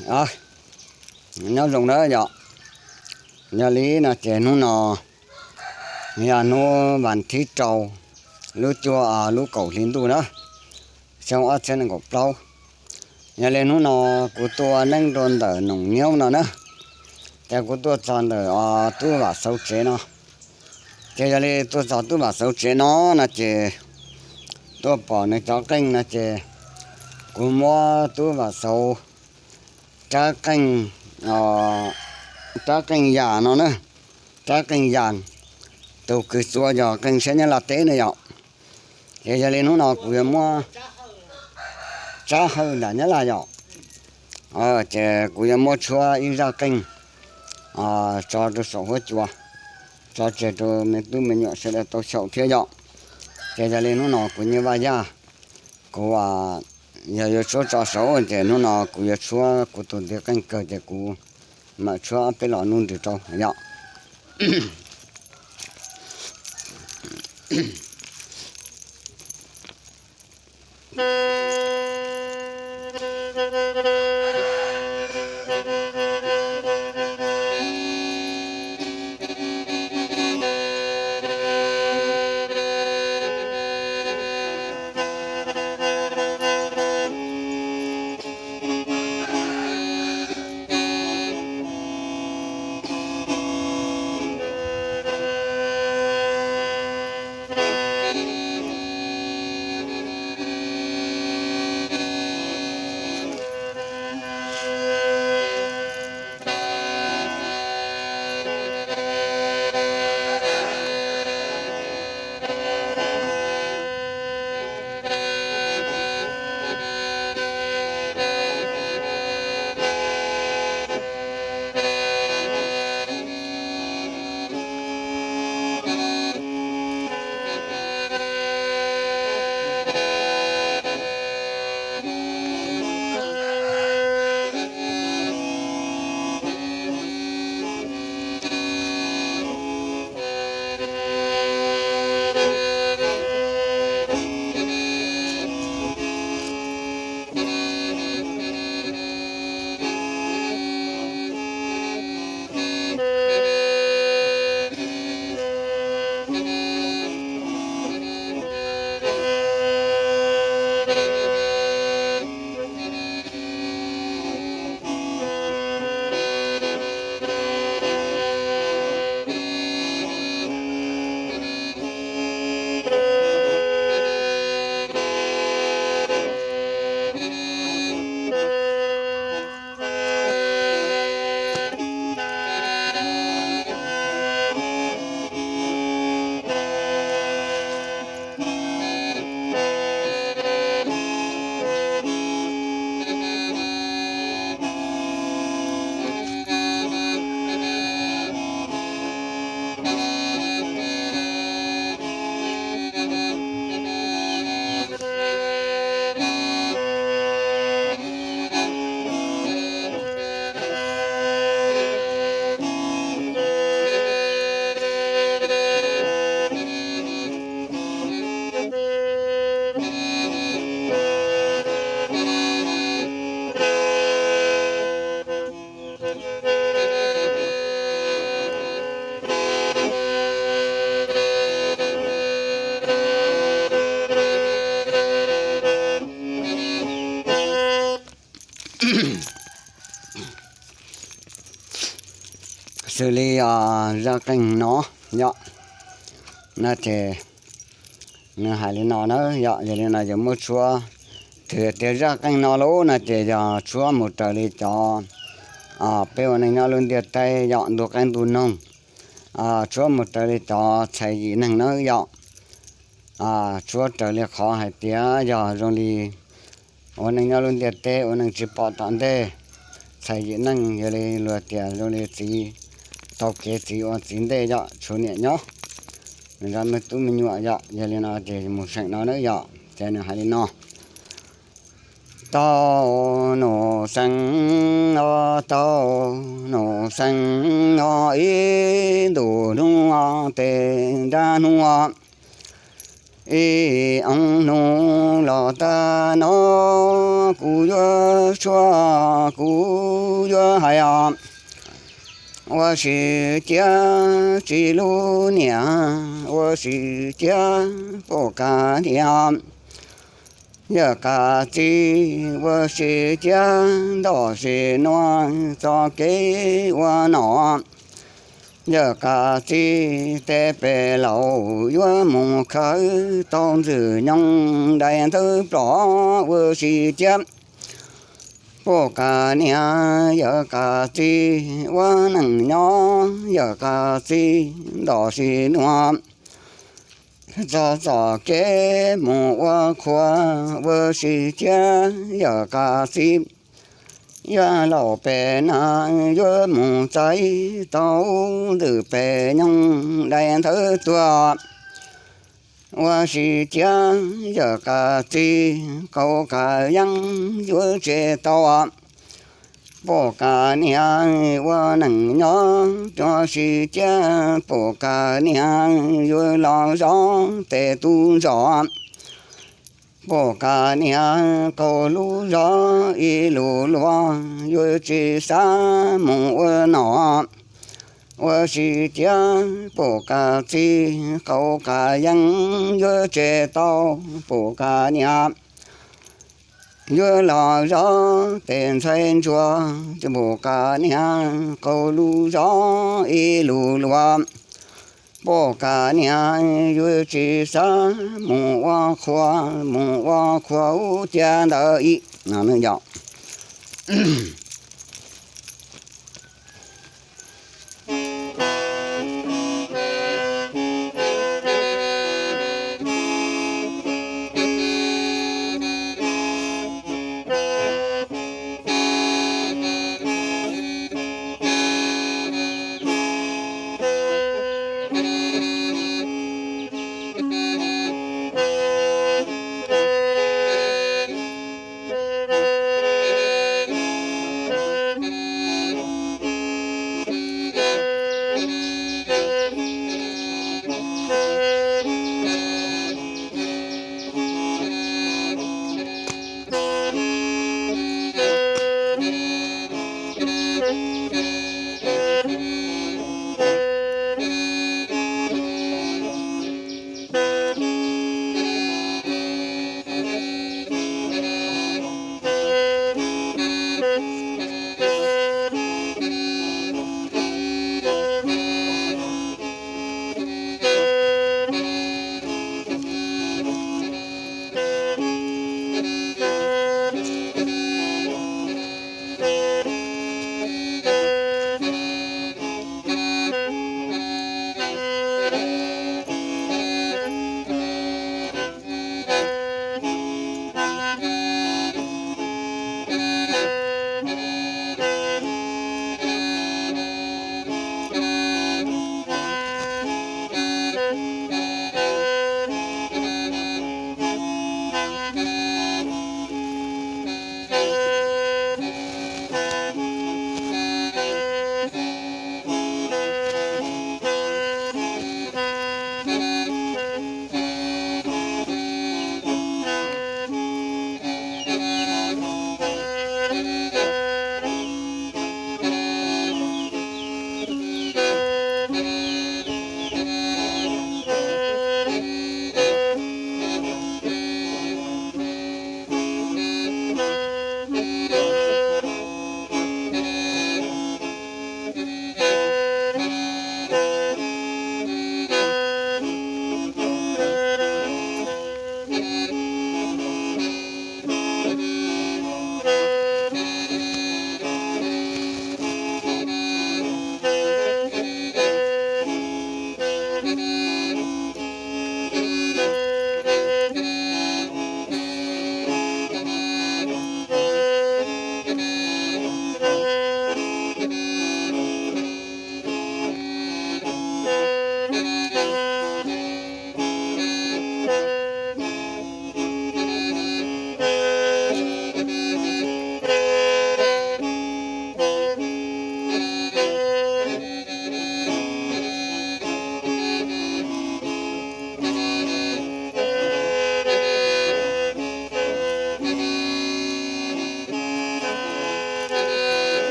Nyob zoo nawb yom. Yog li no ces hnub no yog hnub vas thib rau lub cuaj, lub kaum hli ntuj na, xyoo ob txhiab nees nkaum plaub. Yog li hnub no kuv tuaj ua neeb rau ntawm Noom Nyob no na, ces kuv tuaj txog ntawm tub Vam Xauv tsev no. Ces yog li tuaj txog tub Vam Xauv tsev no, no ces tuaj pom nws cov qeej no ces kuv muab tub Vam Xauv rab qeej, rab qeej yas no na, rab qeej yas, tus kws txua yog qeej siab Nyab Laj teb ne yom. Ces yog li hnub no kuv yuav muab, Tsab Hawj nram Nyab Laj yom, ces kuv yuav muab tshuab ib zaj qeej tso rau saum huab cua, tso tseg rau me tub me nyuam sawv daws tau xyaum thiab yom. Ces yog li hnub no kuv nyiaj Vaj Yaj, kuv yog yuav tshuab tso saud ces hnub no kuv yuav tshuab kuv tus ntiv qeej kawg ces kuv mam tshuab ob peb los nuj nrws rau yom. Xws li zaj qeej no yom, no ces nws hais li no na yom, yog li no yog muab tshuab, twb tias zaj qeej no lub no ces yog tshuab mus raws li cov peb ua neej nyob lub ntiaj teb yom, ntuj qaib ntuj noog, tshuab mus raws li cov txhais yim neeg na yom, tshuab raws li qhov hais tias yog zoo li ua neej nyob lub ntiaj teb ua neej tsis pom tom ntej, txhais yim neeg yog li luag tias zoo li txiv taug kev txiv ua txiv ntej yom, tshuav niam nyob, zov me tub me nyuam yom, yog li no ces mus seem no na yom, ces nws hais li no. Tau nus xeev os, tau nus xeev os, ib ntus hnub os, tej nrab hnub os, Ib ob hnub los tag no kuv yuav tshuaj kuv yuav hais os. Ua si cia txiv lub niam, ua si cia poj kas niam. Yawm kas txiv ua si cia ntom si nuav txoj kev ua nom. Yawm kas txiv tej pej laus yuav mus khawb tau ntxwg nyoog dai ntawv plom ua si cia. Poj kas niam yawm kas txiv ua neej nyob, yawm kas txiv ntom si nuav txog txoj kev mus ua qhua ua si cia. Yawm kas txiv yuav laus pem na, yuav mus txais tau ntxwg pej nyoog dai ntawv tuaj. Ua si cia yawm kas txiv qaug kas yeeb yuav tseg tau. Poj kas niam ua neej nyob ua si cia, poj kas niam yuav los zov tej tub ntsuag. Poj kas niam qaug lub zog ib lus luag yuav tsis xav mus ua nom. Ua si cia poj kas txiv qaug kas yeeb yuav tseg tau, poj kas niam yuav los zov tej ntxhais ntsuag, poj kas niam qaug lub zog ib lus luag. Poj kas niam yuav tsis xav mus ua qhua, mus ua qhua ub cia ntawd ib no yog.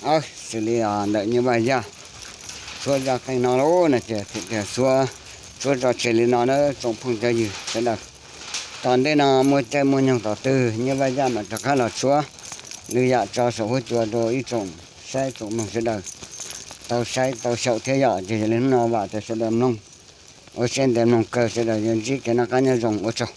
Xws li ntawm Nyiaj Vaj Yaj, Xuab zaj qeej no lawm no ces tseem tias Xuab, Xuab tso tseg li no na tsoom phooj cov ywg sawv daws. Tom ntej no muaj caij muaj nyoog tom twg Nyiaj Vaj Yaj mam rov qab los tshuab lwm yam tso saum huab cua rau ib tsoom saib tsoom mloog sawv daws tau saib tau xyaum thiab yom. Ces yog li hnub no vam tias sawv daws mloog, ua siab ntev mloog kawg, sawv daws yuav ntsib kev noj qab nyob zoo, ua tsaug.